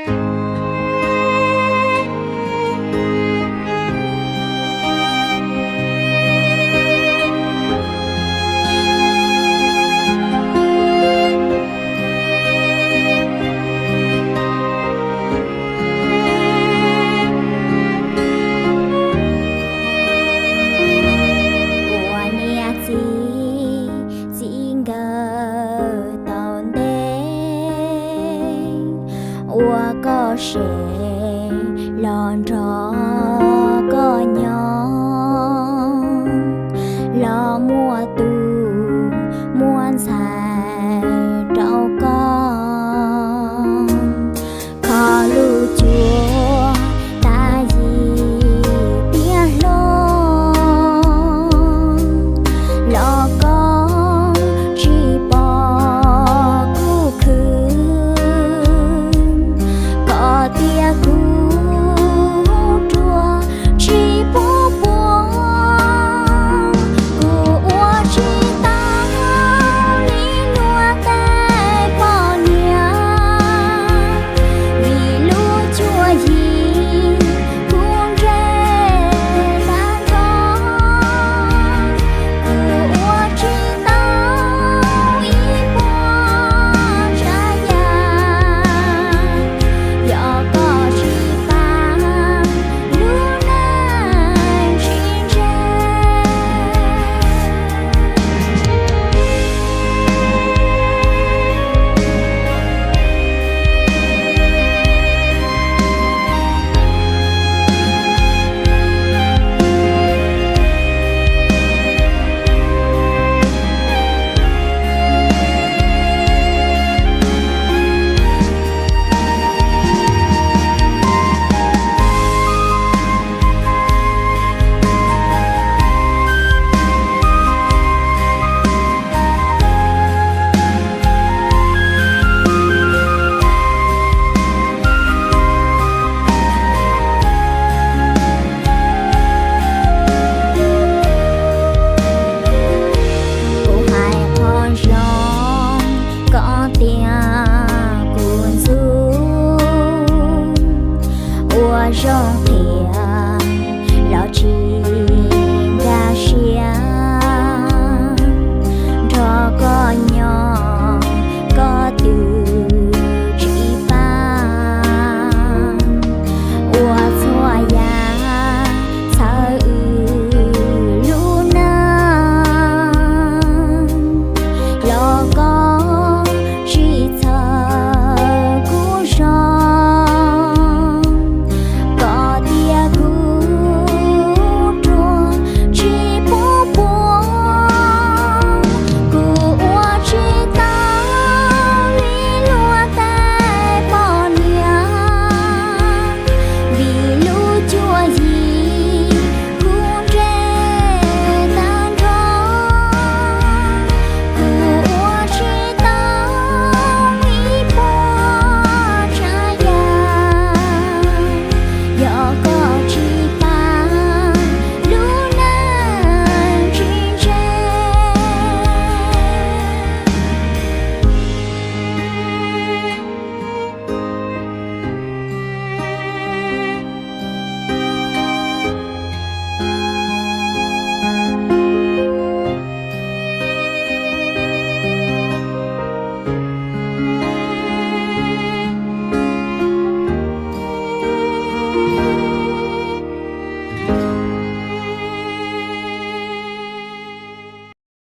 Ua niam txiv, txiv nkawd tau ntev, ua koj sev los nrog koj nyob, los muaj tus muaj ntxhais rau koj. Kho lub cuab tas yim tiaj hlob, los koj tsis pom kuv khwv, koj tias kuv ruam tsis pub puas, kuv ua tsis tau li luag tej poj niam, vim lub cuab yim kuv ntsej hlab nrog, kuv ua tsis tau ib puas tsav yam, yog koj tsis pab lub neej tsis ntse. Kuv hais qhov zoo, koj tias kuv ntxub, ua zoo